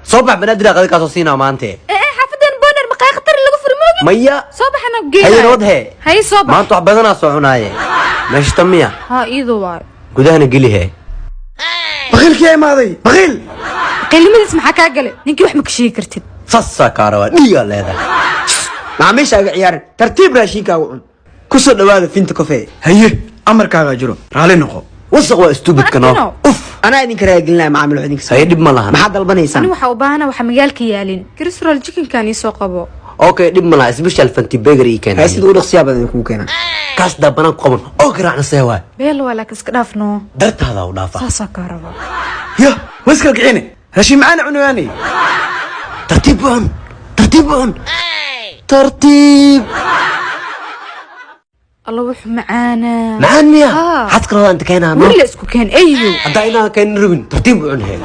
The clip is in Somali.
Soo bax, Banaadir qadi kaasoo siinaa maante. Ee ee, xaafadan Boner maqaay khatar laga furi moogi. Maya. Soo baxana. Haye. Geeyo. Nabad hee. Haye, soo bax. Maanta wax badanaa soo cunaaye, meesha tan miya? Ha, iyadoo waayo. Gudahana geli hee. Bakiilkii imaaday, bakiil. Qilimadiis maxaa kaa galay? Ninkii wax ma ka sheegi kartid. Saasaa kaa rabaa, dhiigaa leedahay. Macaamiishaaga ciyaaran, tartiib raashinkaaga cun. Ku soo dhawaada Finta Coffee. Haye, amarkaagaa jiro, raalli noqo. Wasaq waa stupidka no. Martino. Uf. Anaa idinka raagelinaya, macaamiil, wax idinka. Haye, dhib ma lahan. Maxaad dalbanaysaan? Ani waxaa u baahana waxa magaalka yaalin, krisral chickenkan ii soo qabo. Okay, dhib ma laha, special fanti burger ii keen. Haye, sida u dhaqsiyaa badan idinkugu keenaa. Kaas daa banaan ku qaban oo garaacna, see waay? Beel waa, laakiin iska dhaaf noo. Dartaada u dhaafa. Saasaa kaa rabaa. Ya waskal kicine, raashin macaana cunayaanay. Tartiib u cun, tartiib u cun, tartiib. Alla, wuxuu macaanaa. Macaan miya? Haa. Xadka rabaa inta keenaa no. Weli la isku keen eyo. Haddaa inaan keenin rabin, tartiib u cun hee.